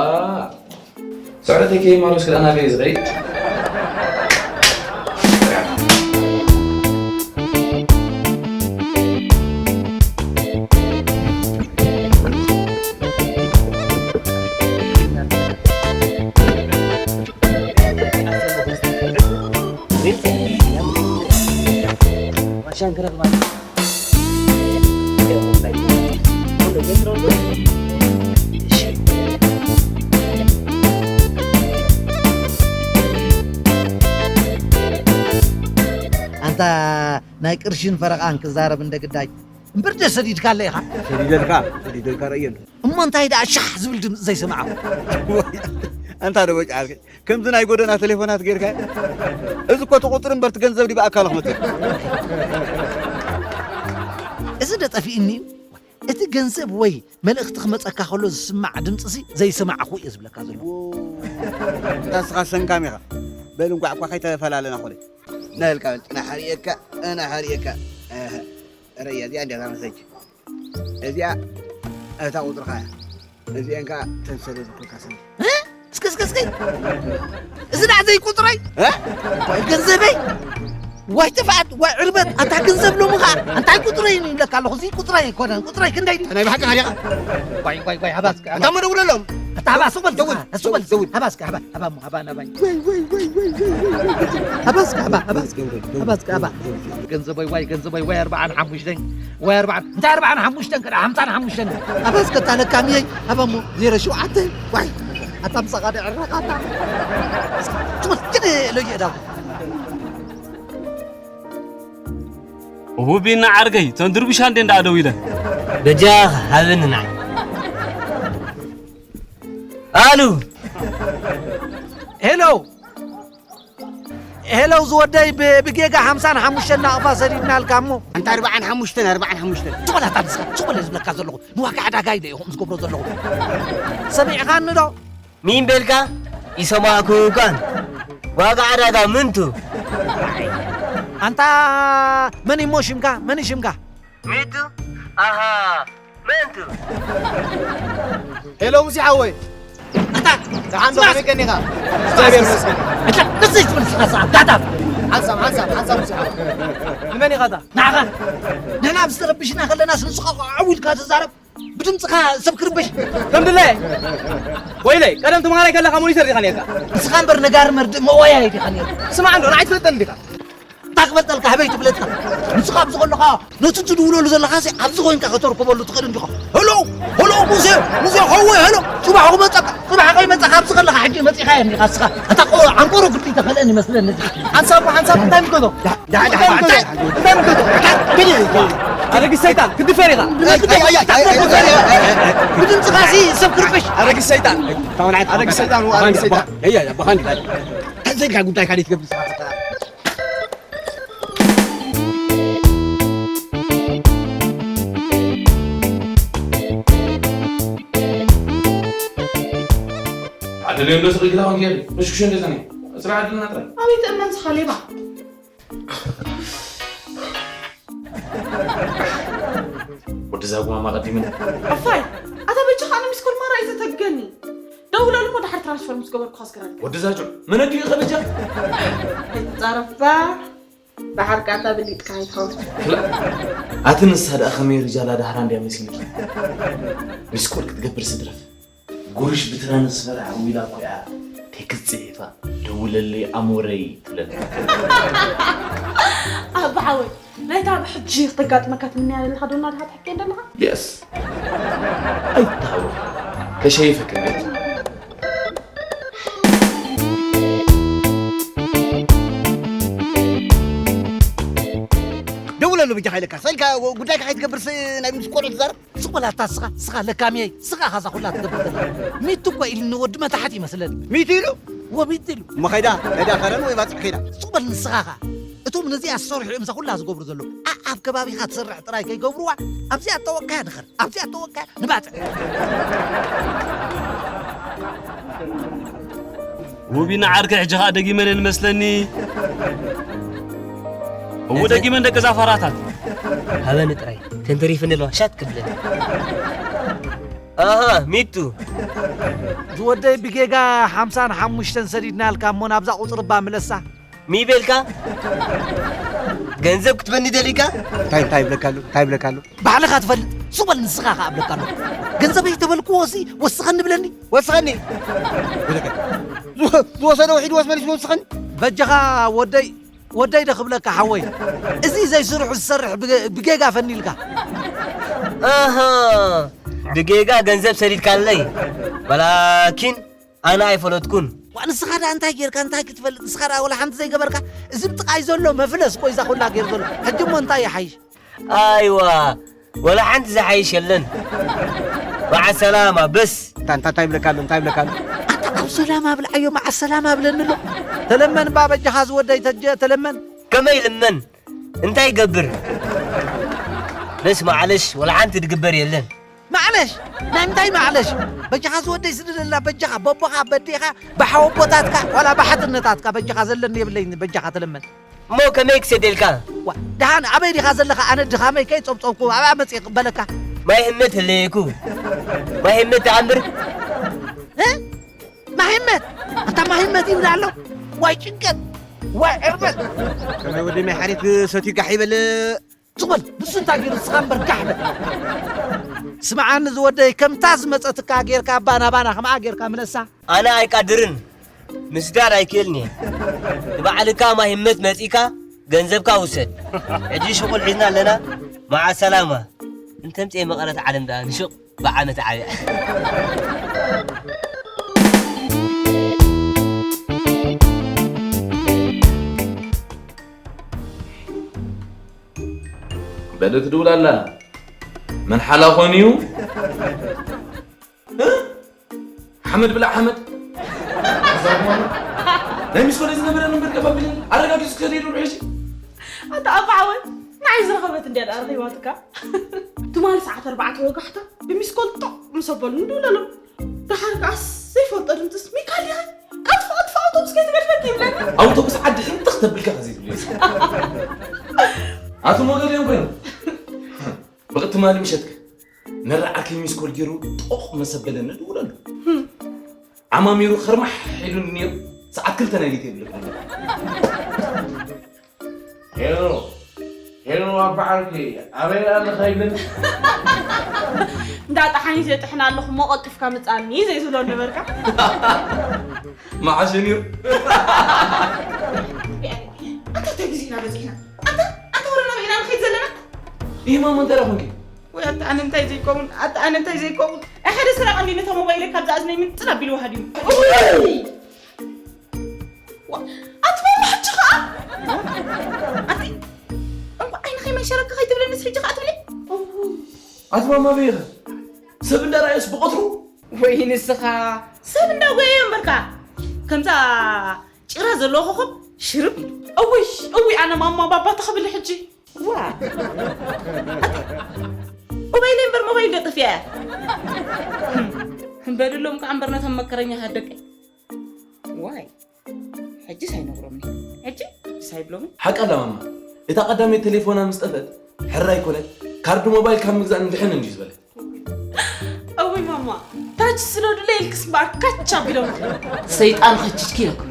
ስዕረተይ ከይማሎ እስከ ደኣ ናበይ ዝኸይድ? ኣንታ ናይ ቅርሽን ፈረቓን ክዛረብ እንደ ግዳጅ እምበር ደ ሰዲድካ ኣለ ኢኻ። ሰዲደልካ፣ ሰዲደልካ ረእየ እንዶ። እሞ እንታይ ደኣ ሻሕ ዝብል ድምፂ ዘይሰማዕኹ? ኣንታ ዶ በጭ ዓርከይ፣ ከምዚ ናይ ጎደና ቴሌፎናት ጌርካ? እዚ እኮ እቲ ቁፅሪ እምበር እቲ ገንዘብ ዲ ብኣካል ክመፅእ። እዚ ዶ ጠፊእኒ እዩ? እቲ ገንዘብ ወይ መልእኽቲ ክመፀካ ከሎ ዝስማዕ ድምፂ ሲ ዘይሰማዕኹ እየ ዝብለካ ዘለኹ። እታ ንስኻ ሰንካም ኢኻ። በል እንኳዕ እኳ ከይተፈላለና ኮለይ። ናይልካ በል ጥና ሓሪኤካ፣ ጥና ሓሪኤካ። እህ፣ ረያ እዚኣ እንዲያ እታ መሰጅ። እዚኣ እታ ቁፅርኻ እያ። እዚአን ከዓ ተንሰለ ዝኮልካ ሰኒ። እ? እስከ፣ እስከ፣ እስከ። እዚ ደኣ ዘይቁፅረይ? እ? ወይ ገንዘበይ? ወይ ጥፍኣት፣ ወይ ዕርበት። ኣንታ ገንዘብ ሎሚ ከዓ እንታይ ቁፅረይ ይብለካ ኣለኹ። እዚ ቁፅረይ ኣይኮነን። ቁፅረይ ክንደይ ድዩ? ናይ ብሓቂ ካሊኻ? ቆይ፣ ቆይ፣ ቆይ፣ ሃባስከ፣ ኣንታ ሃባስ። መደውለሎም። ኣታ ሃባ፣ ሱቅ በል፣ ደውል፣ ሱቅ በል። ደውል፣ ደውል። ሃባስከ፣ ሃባ፣ ሃባ፣ ሃባ፣ ናባይ። ወይ፣ ወይ፣ ወይ፣ ወይ፣ ወይ፣ ወይ፣ ወይ። ሃባስከ፣ ሃባ፣ ሃባስከ። ሃባስከ፣ ሃባ። ገንዘበይ፣ ዋይ፣ ገንዘበይ፣ ወይ፣ ኣርባዓን ሓሙሽተን፣ ወይ፣ ኣርባዓን፣ እንታይ፣ ኣርባዓን ሓሙሽተን፣ ከዳ፣ ሓምሳን ሓሙሽተን። ሃባስከ፣ እታ ለካሚየይ፣ ሃባ እሞ፣ ዜሮ ሸውዓተ፣ ዋይ። ኣታ ምሳኻ ድዕረኻ፣ ኣታ። ትወስድ ለየዳ። ውቢና ዓርከይ፣ እተን ድርቡሻ እንዴ እንዳደው ኢለን። በጃኻ ሃብኒ ንዓይ። ኣሉ። ሄሎ። ሄሎ ዝወደይ፣ ብ-፣ ብጌጋ ሓምሳን ሓሙሽተን ናቕፋ ሰዲድናልካ እሞ። ኣንታ ኣርባዓን ሓሙሽተን፣ ኣርባዓን ሓሙሽተን። ሱቕ በል ኣታ ንስኻ፣ ሱቕ በል ዝብለካ ዘለኹ። ንዋጋ ዕዳጋ ኢለ ኢኹም ዝገብሮ ዘለኹ። ሰሚዕኻኒ ዶ? ሚን በልካ? ይሰማዕኩ እኳን። ዋጋ ዕዳጋ ምንቱ? ኣንታ መን እሞ ሽምካ? መን ሽምካ? ሚቱ? ኣሃ፣ ምንቱ? ሄሎ፣ ሙሴ ሓወይ። ኣታ፣ ደሓን ዶ? ስማዕ! ከመይ ቀኒኻ? እግዚኣብሔር ይመስገን። ኣታ፣ ደስ ይበል ስኻ፣ ስኻ፣ ዳታ። ሓንሳብ፣ ሓንሳብ፣ ሓንሳብ፣ ሙሴ ሓወይ። ንመን ኢኻ እታ? ንዓኻ። ንሕና ምስ ተረብሽና ከለና፣ ንስኻ ዓው ኢልካ ትዛረብ። ብድምፅኻ ሰብ ክርበሽ። ከም ድላየ። ወይለይ፣ ቀደም ተምሃራይ ከለኻ ሞኒተር ዲኻ ነርካ? ንስኻ እምበር ነጋሪ መርድእ መዋያይ ዲኻ ነርካ? ስማዕ እንዶ፣ ንዓይ ትፈልጠኒ ዲኻ? እንታይ ክፈልጠልካ፣ ኣበይ ትፍለጥካ? ንስኻ ኣብዚ ከለኻ፣ ነቲ ትድውለሉ ዘለኻ ሲ ኣብዚ ኮይንካ ከተርክበሉ ትኽእል እንዲኻ። ሄሎ፣ ሄሎ፣ ሙሴ፣ ሙሴ፣ ሐወይ፣ ሄሎ፣ ጽባሕ ክመጸካ፣ ጽባሕ ከይመጸካ ኣብዚ ከለኻ ሕጂ መጺኻዮ እንዲኻ ንስኻ። ኣታ ቆ-፣ ዓንቆሮ ግዲ ተኸልአን ይመስለኒ እዚ። ሓንሳብ፣ ሓንሳብ እንታይ ምልከቶ? ዳ-፣ ዳ-፣ ዳ-፣ እንታይ ምልከቶ? እንታይ ምልከቶ? እንታይ ምልከቶ? ኣረጊት ሰይጣን፣ ክትድፈር ኢኻ። ኣይ፣ ኣይ፣ ኣይ፣ ኣይ፣ ኣይ፣ ኣይ፣ ኣይ፣ ኣይ፣ ኣይ። ብድምፅኻ ሲ ሰብ ክርብሽ። ኣረጊት ሰይጣን። ኣረጊት ሰይጣን፣ ኣረጊት ሰይጣን። ኣይ፣ ኣይ፣ ኣይ፣ ብኻን እንታይ ጉዳይ ካልእ ትገብር? ዓደለዮ እንዶ ስቕ ኢልካ ኮንክ የለ። ምሽኩሽ እንደ ዘኔ። ስራሕ ዓድልና ጥራይ። ኣበይ ትእመን ስኻ ሌባ? ወዲ ዛጉማ ማቐዲምን ኣፋይ፣ ኣታ በጃኻ ኣነ ሚስኮል ማራ እዩ ዘተገኒ። ደውለሉ እሞ ድሓር ትራንስፈር ምስ ገበርኩ ከስገረልካ። ወዲ ዛጁ፣ መን ኣዲኡ ኸበጃ? ኣይትጻረፋ፣ ድሓር ቃታ ብሊጥካ ኣይትኸውን። ክላ-፣ ኣቲ ንሳ ደኣ ከመይ ሪጃላ ዳህራ እንድያ መሲልኪ? ሚስኮል ክትገብር ስድረፍ። ጉርሽ ብትራንስፈር ዓዊላ እኮ እያ ቴክስት ጽሒፋ፣ "ደውለለይ ኣሞረይ" ትብለኒ። ኣባ ሓወይ፣ ናይታ ብሕጂ ክተጋጥመካ ትምንያ ዘለኻ ዶ እናድኻ ትሕከይ ዘለኻ? የስ። ኣይትተሃወኽ። ከሸይፈካ እየ። ደውለሉ ብጃኻ ኢለካ። ሰልካ ጉዳይካ ከይትገብርስ ናይ ምስ ቆልዑ ትዛረብ? ስቕ በል ኣታ ስኻ፣ ስኻ ለካምየይ፣ ስኻ ኢኻ እዛ ኩላ ትገብር ዘላ። ሚቱ እኮ ኢሉኒ ወዲ መታሕት ይመስለኒ። ሚቱ ኢሉ? እወ፣ ሚቱ ኢሉ። እሞ ኸይዳ፣ ኸይዳ ከረን ወይ ባጽዕ ኸይዳ። ስቕ በል ንስኻ ኸኣ። እቶም ነዚኣ ዝሰርሑ እዮም እዛ ኩላ ዝገብሩ ዘለዉ። ኣ-፣ ኣብ ከባቢኻ ትሰርሕ ጥራይ ከይገብርዋ፣ ኣብዚኣ እተወቅካያ ድኸር፣ ኣብዚኣ እተወቅካያ ንባጽዕ። ውቢና ዓርከይ፣ ሕጂ ኸኣ ደጊመን እየን መስለኒ። እው፣ ደጊመን ደቂ ዛፋራታት። ሃበኒ ጥራይ፣ ተንተሪፍኒ ኣለዋ፣ ሻት ክብለኒ። ኣሃ፣ ሚቱ። ዝወደይ ብጌጋ ሓምሳን ሓሙሽተን ሰዲድናልካ እሞ ናብዛ ቁጽሪ እባ ምለሳ። ሚቤልካ? ገንዘብ ክትበኒ ደሊካ? እንታይ፣ እንታይ ይብለካ ኣሎ? እንታይ ይብለካ ኣሎ? ባዕልኻ ትፈልጥ፣ ሱቕ በል ንስኻ ኸኣ እብለካ ኣለኹ። ገንዘበይ ተበልክዎሲ ወስኸኒ ብለኒ። ወስኸኒ? ዝወ-፣ ዝወሰዶ ውሒድ ወስ መሊሱ ወስኸኒ? በጃኻ ወደይ፣ ወደይ ዶ ክብለካ ሓወይ? እዚ ዘይስርሑ ዝሰርሕ ብገ-፣ ብጌጋ ፈኒልካ። ኣሃ፣ ብጌጋ ገንዘብ ሰዲድካለይ። ወላኪን ኣነ ኣይፈለጥኩን። ዋ፣ ንስኻ ደኣ እንታይ ጌርካ፣ እንታይ ክትፈልጥ? ንስኻ ደኣ ወላ ሓንቲ ዘይገበርካ። እዚ ብጥቓይ ዘሎ መፍለስ እኮ እዩ እዛ ኩላ ጌሩ ዘሎ። ሕጂ እሞ እንታይ ይሓይሽ? ኣይዋ፣ ወላ ሓንቲ ዝሓይሽ የለን። መዓ ሰላማ፣ በስ። እንታ-፣ እንታ-፣ እንታይ ይብለካ ኣሎ? እንታይ ይብለካ ኣሎ? ኣታ ኣብ ሰላማ ብልዓዮ፣ መዓ ሰላማ ብለኒ ኣሎ። ተለመን እባ በጃኻ ዝወደይ ተጀ-፣ ተለመን። ከመይ ልመን? እንታይ ይገብር? በስ ማዕለሽ፣ ወላ ሓንቲ ድግበር የለን። ማዕለሽ? ናይ ምንታይ ማዕለሽ? በጃኻ ዝወደይ ስደደልና፣ በጃኻ፣ በቦኻ፣ በዴኻ፣ ብሓወቦታትካ፣ ዋላ ብሓትነታትካ፣ በጃኻ ዘለኒ የብለይን፣ በጃኻ ተለመን። እሞ ከመይ ክሰደልካ? ዋ፣ ደሓን ኣበይ ዲኻ ዘለኻ? ኣነ ድኻመይ ከይጸብጸብኩ፣ ኣብኣ መጽየ ክቕበለካ። ማይ ህመት ህለየኩ። ማይ ህመት ተኣምር? እ? ማይ ህመት? ኣንታ ማይ ህመት ይብል ኣሎ። ዋይ ጭንቀት፣ ዋይ ዕርበት። ከመይ ወዲ ማይ ሓሪፍ ሰትዩ ጋሕ ይበል። ትኹል፣ ንሱ እንታይ ገይሩ ንስኻ እምበር ጋሕ በል። ስምዓኒ ዝወደይ፣ ከምታ ዝመጸትካ ጌርካ ባና ባና ከምኣ ጌርካ ምለሳ። ኣነ ኣይቃድርን፣ ምስዳድ ኣይክእልን እየ። ንባዕልካ ማይ ህመት መጺእካ ገንዘብካ ውሰድ። ሕጂ ሽቑል ሒዝና ኣለና። መዓ ሰላማ። እንተምጽኤ መቐረት ዓለም ደኣ ንሹቕ ብዓመት ዓብያ። በል ትድውል ኣላ። መን ሓላ ኾን እዩ? እ? ሓመድ ብላዕ ሓመድ። ናይ ምስ ወደ ዝነበረ ነበር ቀባቢልን ኣረጋጊጹ ከደይዱ ሕጂ። ኣታ ኣባ ዓወት፣ ንዓይ ዝረኸበት እንድያ ደኣ ረኺባትካ። ትማሊ ሰዓት ኣርባዕተ ወጋሕታ ብሚስኮል ጦቕ ምስ ኣበሉ ንድውለሎም። ደሓር ከኣስ ዘይፈልጦ ድምፅስ፣ "ሚካል ዲኻ? ቀልጥፍ፣ ቀልጥፍ፣ ኣውቶቡስ ከይትገድፈኪ" ይብለኒ። ኣውቶቡስ ዓዲ ሕንጥኽ ተብልካ ከዚ ትብለኒ። ኣቶ ሞገል እዮም ኮይኖም። ብቕትማሊ ምሸትከ ነራ ዓርከይ ሚስኮል ገይሩ ጦቕ መሰበለኒ ድውለሉ። ዓማሚሩ ኸርማሕ ኢሉኒ ነይሩ። ሰዓት ክልተ ናይ ሌሊት የብለኒ። ሄሎ፣ ሄሎ፣ ኣባ ዓርከይ፣ ኣበይ ኣለኻ ይብለኒ። እንዳ ጠሓኒ ዘጥሕን ኣለኹ፣ እሞ ቀልጢፍካ ምጻኒ ዘይትብሎ ነበርካ። መዓሸ ነይሩ። ኣንታ እንታይ ግዜ ኢና በጺሕና? ኣንታ፣ ኣንታ ወረና በኢና ንኸይድ ዘለና? ይህ ማሞ እንታይ ደኣ ኾንኪ? ወይ ኣታ ኣነ እንታይ ዘይከውን፣ ኣታ ኣነ እንታይ ዘይከውን። ኣይ ሓደ ስራቕ እንዲ ነታ ሞባይለይ ካብዛ እዝነይ ምንጽል ኣቢሉ ወሃድዩ። ዋ፣ ኣቲ ማማ ሕጂ ኸኣ? ኣቲ፣ እንኳዕ ዓይንኺ መንሸረካ ከይትብለኒስ ሕጂ ኸኣ ትብሊ? ኣቲ ማማ በይኸ? ሰብ እንዳረኣየስ ብቐትሩ? ወይ ንስኻ ሰብ እንዳጎየዮ እምበርካ። ከምዛ ጭራ ዘለዎ ኮኾብ ሽርብ ኢሉ። እውይ፣ እውይ፣ ኣነ ማማ ባባ ተኽብል ሕጂ። ዋ። ሞባይለይ እምበር ሞባይል ዶ ጠፊኣ እያ? እምበድሎም ከዓ እምበር ነቶም መከረኛታት ደቀይ። ዋይ። ሕጂስ ኣይነግሮምን። ሕጂ ሕጂስ ኣይብሎምን። ሓቃ ኣላ ማማ። እታ ቀዳመይቲ ቴሌፎና ምስ ጠፍአት፣ ሕራይ ኮነ፣ ካርድ ሞባይል ካብ ምግዛእ ንድሕን እንድዩ ዝበለ። እውይ ማማ፣ ታች ስሎድለ ኢልክስ እምበኣር ካች ኣቢሎም። ሰይጣን ኸችችኪ ይለክሎ።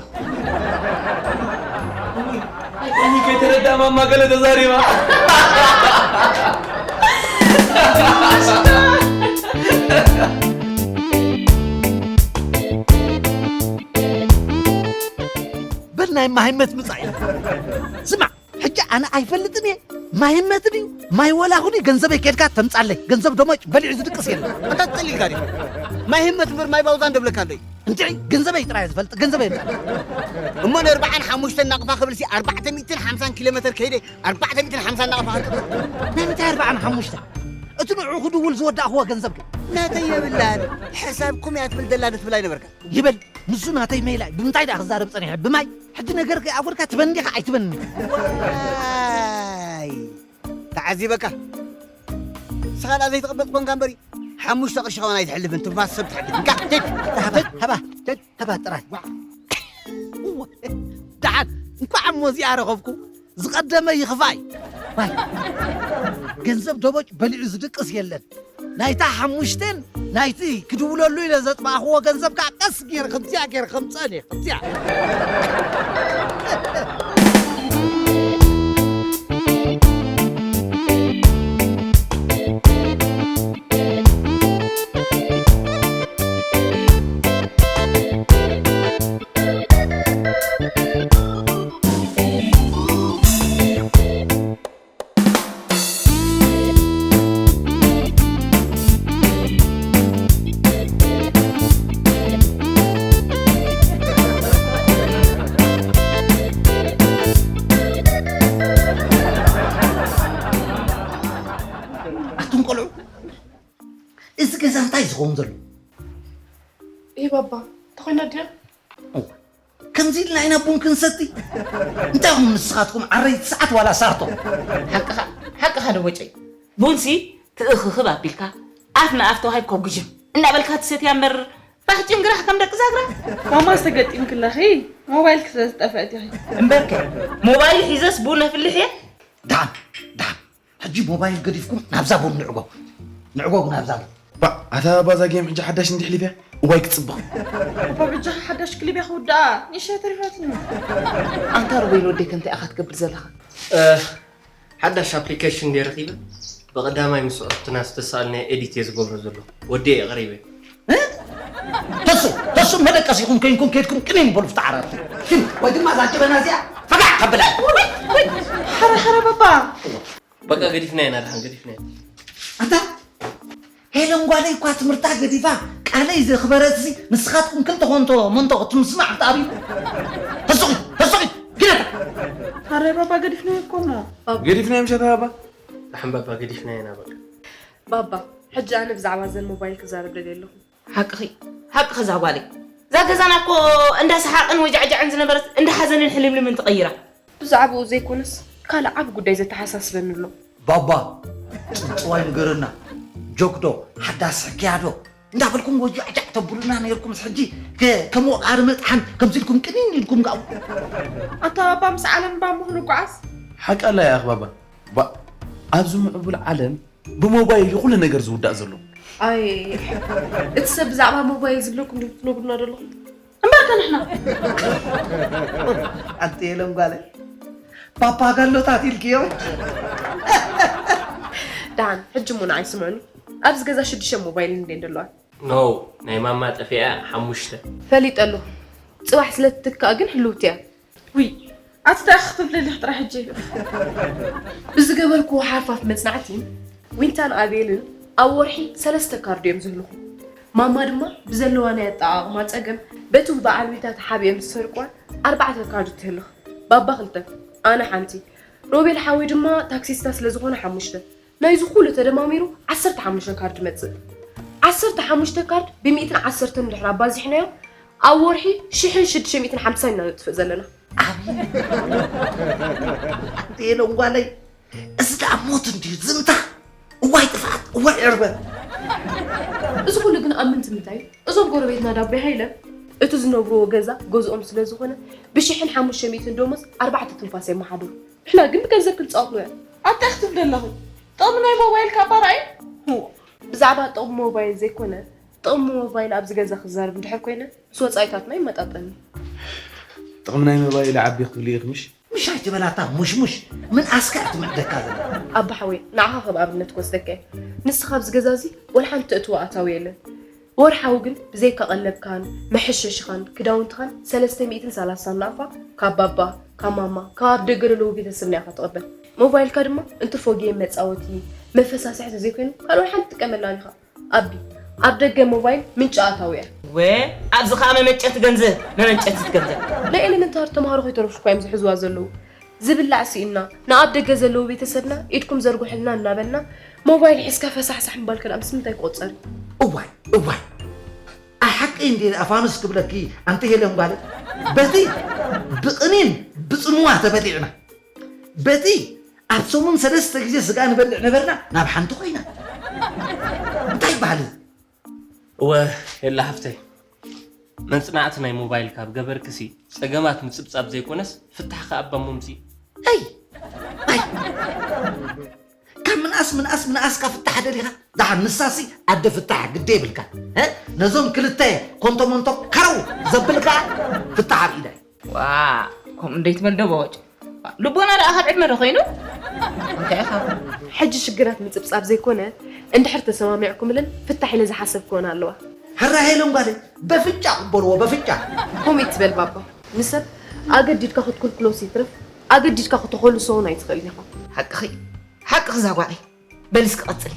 እኔ ከይተረዳ ማማ ገለ ተዛሪባ። በል ናይ ማህመት ምጻእ እዩ። ስማዕ፣ ሕጂ ኣነ ኣይፈልጥን እየ። ማህመት ድዩ ማይ ወላ ኩኒ ገንዘበይ ኬድካ ተምጻለይ። ገንዘብ ደሞጭ በሊዑ ዝድቅስ የለን። ኣታ ትጸሊልካ ድዩ? ማይ ህመት እምበር ማይ ባውዛ እንደብለካ ኣለይ። እንድዒ ገንዘበይ ጥራይ ዝፈልጥ፣ ገንዘበይ የምጻለይ። እሞ ንኣርባዓን ሓሙሽተን ናቕፋ ክብል ሲ ኣርባዕተ ሚእትን ሓምሳን ኪሎ ሜተር ከይደ ኣርባዕተ ሚእትን ሓምሳን ናቕፋ ክጥጥ። ናይ ምንታይ ኣርባዓን ሓሙሽተን? እቲ ንዑ ክድውል ዝወዳእኽዎ ገንዘብ ድዩ? ናተይ የብላን። ሕሳብኩም እያ ትብል ዘላ ዶ ትብል ኣይነበርካ? ይበል። ንሱ ናተይ ሜላ እዩ። ብምንታይ ደኣ ክዛረብ ጸኒሐ? ብማይ? ሕጂ ነገር ከይኣጎድካ ትበኒ ዲኻ ኣይትበኒ? ዋይ! ተዓዚበካ። ንስኻ ደኣ ዘይትቕበጥ ኮንካ እምበሪ፣ ሓሙሽተ ቅርሺ ከማን ኣይትሕልፍን፣ ትንፋስ ሰብ ትሕልፍ። እንካ፣ ሂድ። ሃባ፣ ሃባ፣ ሃባ ጥራይ። ደሓን፣ እንኳዕ እሞ እዚኣ ረኸብኩ። ዝቐደመ ይኽፋእ እዩ። ዋይ፣ ገንዘብ ደቦጭ በሊዑ ዝድቅስ የለን። ናይታ ሓሙሽተን ናይቲ ክድውለሉ ኢለ ዘጥፋእኽዎ ገንዘብ ከዓ ቀስ ገይረ ከምዚኣ ገይረ ከምፀን እየ። ከምዚኣ። ኣቱም ቆልዑ፣ እዚ ገዛ እንታይ ዝኸውን ዘሎ? ይህ ባባ ተኾይና ድያ? ከምዚ ኢልና ኢና ቡን ክንሰቲ? እንታይ ኢኹም ንስኻትኩም ዓረይቲ ሰዓት ዋላ ሳርቶ? ሓቅኻ ሓቅኻ ደቦጨይ። ቡንሲ ትእኽኽብ ኣቢልካ ኣፍ ንኣፍ ተዋሂብካ ጉጅም እናበልካ ትሰትያ እምበር ባህ ጭንግራሕ ከም ደቂ ዛግራ። ማማ ዝተገጢምክለኺ ሞባይልኪ ስለ ዝጠፍአት ኢኺ። እምበርከ ሞባይል ሒዘስ ቡን ኣፍልሕ እየ። ደሓን ደሓን፣ ሕጂ ሞባይል ገዲፍኩም ናብዛ ቡን ንዕጎ። ንዕጎ ናብዛ ቡን። ባ ኣታ ባዛ ጌም ሕጂ ሓዳሽ እንዲሕ ሊብያ እዋይ ክጽብቕ። እባ በጃኻ ሓዳሽ ክሊብ እያ ክውድኣ። ንእሽተይ ተሪፋትኒ። ኣንታ ሩቤል ወደይ ከምታይ ኢኻ ትገብር ዘለኻ? ሓዳሽ ኣፕሊኬሽን እንደ ረኺበ ብቐዳማይ ምስ ዕርክትና ዝተሳእልናዮ ኤዲት እየ ዝገብሮ ዘለኹ። ወዲ እየ ቀሪበ። ተሱ ተሱ መደቀሲኹም ከይንኩም ከይድኩም ቅኒን በሉ ፍታ ዓራት። ወይ ድማ እዛ ጀበና እዚኣ ፈጋዕ ከብላ። ሓረ ሓረ ባባ። በቃ ገዲፍና ኢና ደሓን ገዲፍና ኢና። ኣታ ሄለን ጓለይ እኳ ትምህርታ ገዲፋ ቃለይ ዘኽበረትሲ ንስኻትኩም ክልተ ኮንቶ መንቶ ክትምስማዕ ክተኣብዩ። ተሱኺ ተሱኺ ግደታ። ሓረ ባባ ገዲፍና እኮ እሞ። ገዲፍና ምሸት ባባ። ደሓን ባባ ገዲፍና ኢና በቃ። ባባ፣ ሕጂ ኣነ ብዛዕባ እዘን ሞባይል ክዛረብ ደልየ ኣለኹ። ሓቅኺ ሓቅኺ እዛ ጓለይ። እዛ ገዛና እኮ እንዳ ሰሓቕን ወጃዕጃዕን ዝነበረት እንዳ ሓዘንን ሕልምልምን ተቐይራ። ብዛዕባኡ ዘይኮነስ ካልእ ዓቢ ጉዳይ ዘተሓሳስበኒ ኣሎ። ባባ ጽብጽዋይ ንገረና። ጆክዶ ሓዳስ ሕክያዶ እንዳበልኩም ወጃዕጃዕ ተብሉና ነይርኩምስ ሕጂ ከ- ከም ወቓሪ መጥሓን ከምዚ ኢልኩም ቅኒን ኢልኩም ጋው። ኣታ ባባ ምስ ዓለም ባሞ ክንጓዓዝ። ሓቃላ ያኽ ባባ። ባ ኣብዚ ምዕቡል ዓለም ብሞባይል እዩ ኩሉ ነገር ዝውዳእ ዘሎ። ኣይ እቲ ሰብ ብዛዕባ ሞባይል ዝብለኩም ዶ ትነግሩና ዘለኹም? እምበርከ ንሕና ኣንተ የለም ጓለ ፓፓጋሎታት ኢልክዮ። ደሓን ሕጂ እሞ ንዓይ ስምዑኒ። ኣብዚ ገዛ ሽዱሽተ ሞባይል እንዴ ዘለዋ? ኖ ናይ ማማ ጠፊኣ ሓሙሽተ። ፈሊጠ ኣለኹ። ጽባሕ ስለ ትትካእ ግን ህልውቲ እያ። ውይ ኣቲ እንታይ ክትብሊ ኣለኺ ጥራሕ ሕጂ? ብዝገበርክዎ ሓርፋፍ መጽናዕቲ ዊንታን ኣቤልን ኣብ ወርሒ ሰለስተ ካርድ እዮም ዝህልኹ። ማማ ድማ ብዘለዋ ናይ ኣጠቓቕማ ጸገም በቲ በዓል ዊንታ ተሓቢኦም ዝሰርቅዋ ኣርባዕተ ካርድ ትህልኽ። ባባ ክልተ፣ ኣነ ሓንቲ፣ ሮቤል ሓወይ ድማ ታክሲስታ ስለ ዝኾነ ሓሙሽተ። ናይዚ ኩሉ ተደማሚሩ ዓሰርተ ሓሙሽተ ካርድ ይመጽእ። ዓሰርተ ሓሙሽተ ካርድ ብሚእትን ዓሰርተን እንድሕር ኣባዚሕናዮ ኣብ ወርሒ ሽሕን ሽዱሽተ ሚእትን ሓምሳን ኢና ነጥፍእ ዘለና። ኣንቲ የለን ጓለይ፣ እዚ ደኣ ሞት እንድዩ ዝምታ። እዋይ ጥፍኣት፣ እዋይ ዕርበት። እዚ ኩሉ ግን ኣብ ምንትምታይ እዩ? እዞም ጎረቤትና ዳቦይ ሃይለ እቲ ዝነብርዎ ገዛ ገዝኦም ስለ ዝኾነ ብሽሕን ሓሙሽተ ሚእትን ደሞዝ ኣርባዕተ ትንፋስ የመሓድሩ። ንሕና ግን ብገንዘብ ክንጻወት ንውዕል። ኣታ ክትብሊ ኣለኺ? ጥቕሚ ናይ ሞባይል ካባ ርኣይ። ብዛዕባ ጥቕሚ ሞባይል ዘይኮነ፣ ጥቕሚ ሞባይል ኣብዚ ገዛ ክዛረብ እንድሕር ኮይነ፣ ምስ ወጻኢታትና ይመጣጠኒ። ጥቕሚ ናይ ሞባይል ዓቢ ክብሊ ኢኺ ምሽ? ምሽ ኣይትበላታ ሙሽሙሽ፣ ምንኣስካ እያ ትምዕደካ ዘላ። ኣባ ሓወይ፣ ንዓኻ ከም ኣብነት ክወስደካ እየ። ንስኻ ኣብዚ ገዛ እዚ ወላ ሓንቲ እትዎ ኣታዊ የለን። ወርሓዊ ግን ብዘይካ ቀለብካን መሐሸሽኻን ክዳውንትኻን ሰለስተ ሚእትን ሰላሳን ናቕፋ ካብ ባባ፣ ካብ ማማ፣ ካብ ኣብ ደገ ዘለዉ ቤተሰብና ኢኻ ትቕበል። ሞባይልካ ድማ እንትፎ ጌም መጻወቲ፣ መፈሳስሒ ተዘይኮይኑ ካልእ ወላ ሓንቲ ትጥቀመላን ኢኻ። ኣቢ፣ ኣብ ደገ ሞባይል ምንጪ ኣታዊ እያ። ወ ኣብዚ ኸኣ መመንጨቲ ገንዘብ መመንጨቲ ገንዘብ። ናይ ኤለመንታሪ ተምሃሮ ከይተረፍሽኳ እዮም ዝሕዝዋ ዘለዉ። ዝብላዕ ስኢንና ንኣብ ደገ ዘለዉ ቤተሰብና ኢድኩም ዘርጉሕልና እናበልና ሞባይል ሒዝካ ፈሳሕሳሕ ምባልከ ደኣ ምስ ምንታይ ክቑጸር እዩ? እዋይ እዋይ ኣይ ሓቀይ እንዴ ኣፋኑስ ክብለኪ ኣንቲ ሄለን ጓለይ በቲ ብቕኒን ብጽምዋ ተበሊዕና በቲ ኣብ ሰሙን ሰለስተ ግዜ ስጋ ንበልዕ ነበርና ናብ ሓንቲ ኮይና እንታይ ይበሃል እዚ እወ ሄላ ሓፍተይ መጽናዕቲ ናይ ሞባይል ካብ ገበርክሲ ጸገማት ምጽብጻብ ዘይኮነስ ፍታሕ ከኣ ኣባ ሞምሲ ኣይ ኣይ ካብ ምንኣስ ምንኣስ ምንኣስካ ፍታሕ ደሊኻ ደሓን ንሳሲ ኣደ ፍታሕ ግደ ይብልካ እ? ነዞም ክልተ ኮንቶ መንቶ ከረው ዘብል ከኣ ፍታሕ ኣብ ኢዳ እዩ ዋ ከምኡ እንደይትበል ዶ በወጭ ልቦና ደኣ ካብ ዕድመ ዶ ኮይኑ እንታይ ኢኻ ሕጂ ሽግራት ምጽብጻብ ዘይኮነ እንድሕር ተሰማሚዕኩምለን ፍታሕ ኢለ ዝሓሰብክወን ኣለዋ ሕራይ ኢሎም ጓለይ በፍጫ ቅበልዎ በፍጫ ከምኡ ይትበል ባባ ንሰብ ኣገዲድካ ክትኩልኩሎስ ይትረፍ ኣገዲድካ ክተኾልሶ እውን ኣይትኽእልን ኢኻ ሓቅኺ ሓቅኺ እዛ ጓለይ በሊ እስኪ ቀጽሊ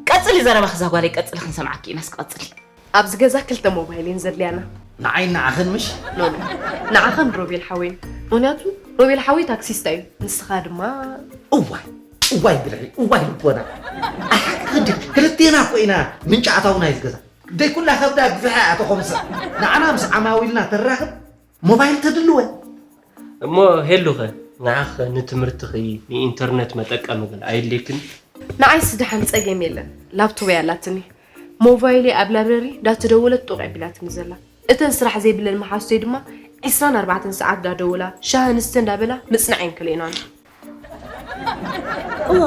ቀጽሊ ዘረባኺ እዛ ጓለይ ቀጽሊ ክንሰምዓኪ ኢና እስኪ ቀጽሊ ኣብዚ ገዛ ክልተ ሞባይል እየን ዘድልያና ንዓይን ንዓኽን ምሽ ኖ ኖ ንዓኻን ሮቤል ሓወይን ምኽንያቱ ሮቤል ሓወይ ታክሲስታ እዩ ንስኻ ድማ እዋይ እዋይ ብልሒ እዋይ ልቦና ኣሓቂ ክዲ ክልቴና እኮ ኢና ምንጪ ኣታውና እዩ ዝገዛ ደይ ኩላ ከብዳ ግፍሐ ኣቶ ኾምሰ ንዓና ምስ ዓማዊልና ተራኽብ ሞባይል ተድልወ እሞ ሄሉኸ ንዓኸ ንትምህርትኺ ንኢንተርነት መጠቀሚ ግን ኣየድልየክን ንዓይስ ደሓን ጸገም የለን ላፕቶበይ ኣላትኒ ሞባይለይ ኣብ ላብረሪ ዳተደወለት ጡቕ ኣቢላትኒ ዘላ እተን ስራሕ ዘይብለን መሓዙተይ ድማ ዒስራን ኣርባዕተን ሰዓት ዳደወላ ሻሂ ኣንስተ እንዳበላ ምጽናዕ የን ከልኤናኒ እዋ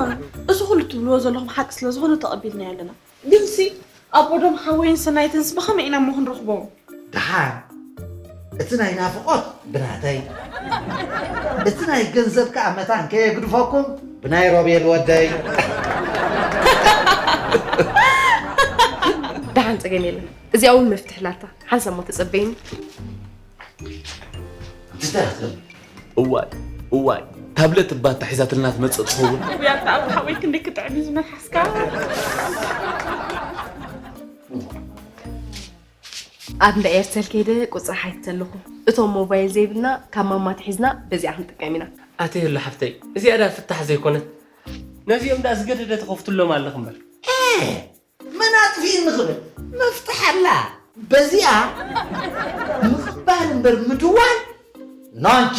እዚ ኩሉ ትብልዎ ዘለኹም ሓቂ ስለ ዝኾነ ተቐቢልናዮ ኣለና ግንሲ ኣቦዶም ሓወይን ሰናይትንስ ብኸመይ ኢና እሞ ክንረኽቦም ደሓን እቲ ናይ ናፍቖት ብናተይ እቲ ናይ ገንዘብ ከኣ መታን ከየግድፈኩም ብናይ ሮቤል ወደይ ደሓን ጸገም የለን እዚኣ እውን መፍትሕ ላታ ሓንሳብ እሞ ተጸበይኒ እንታይ ክትብል እዋይ እዋይ ታብለት እባ ኣታሒዛትልና ትመፅእ ትኸውን ውይ ኣታ ኣቦ ሓወይ ክንደይ ክጥዕም እዩ ዝመልሓስካ ኣብ እንዳ ኤርተል ከይደ ቁፅሪ ሓቲተ ኣለኹ እቶም ሞባይል ዘይብልና ካብ ማማ ኣትሒዝና በዚኣ ክንጥቀም ኢና ኣትየሉ ሓፍተይ እዚኣ ድኣ ፍታሕ ዘይኮነት ነዚኦም ድኣ ዝገደደ ትኸፍትሎም ኣለኹ እምበር መን ኣጥፊእኒ ክብል መፍትሕ ኣላ በዚኣ ምቕባል እምበር ምድዋል ኖንቸ